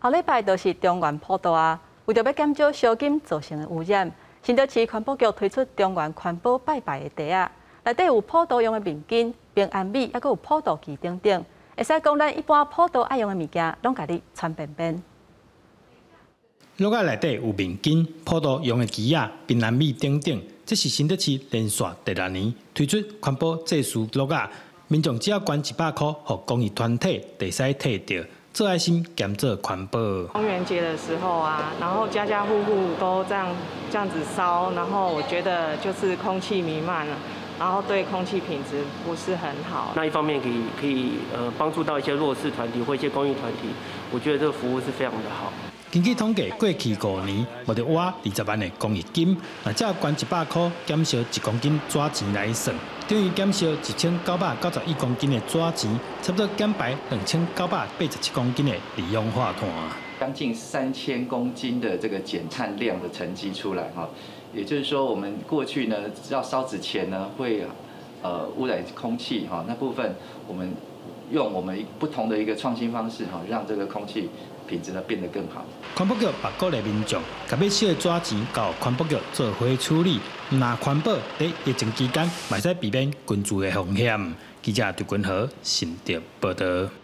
後禮拜就是中元普渡啊，為著欲減少燒金造成的污染，新竹市環保局推出中元環保拜拜的袋仔，內底有普渡用的面筋、平安米，猶閣有普渡旗等等，會使講咱一般普渡愛用的物件，攏共你傳便便。橐仔內底有面筋、普渡用的旗仔、平安米等等，這是新竹市連續第六年推出環保祭祀橐仔，民眾只要捐100箍，予公益團體就會使提著。做愛心兼做環保。中元節的時候啊，然後家家戶戶都這樣子燒，然後我覺得就是空氣彌漫了，然後對空氣品質不是很好。那一方面可以幫助到一些弱勢團體或一些公益團體，我覺得這個服務是非常的好。根據統計，過去5年，募著倚20萬的公益金，若只要捐100箍，減燒1公斤紙錢來算，等於減燒1991公斤的紙錢，差不多減排2987公斤的二氧化碳。將近3000公斤的這個減碳量的成績出來哈，也就是說，我們過去呢要燒紙錢呢會污染空氣哈，那部分我們用我們不同的一個創新方式哈，讓這個空氣品質呢變得更好。環保局嘛鼓勵民眾，共欲燒的紙錢交環保局做伙處理，毋但環保，佇疫情期間，嘛會使避免群聚的風險。記者張君豪新竹報導。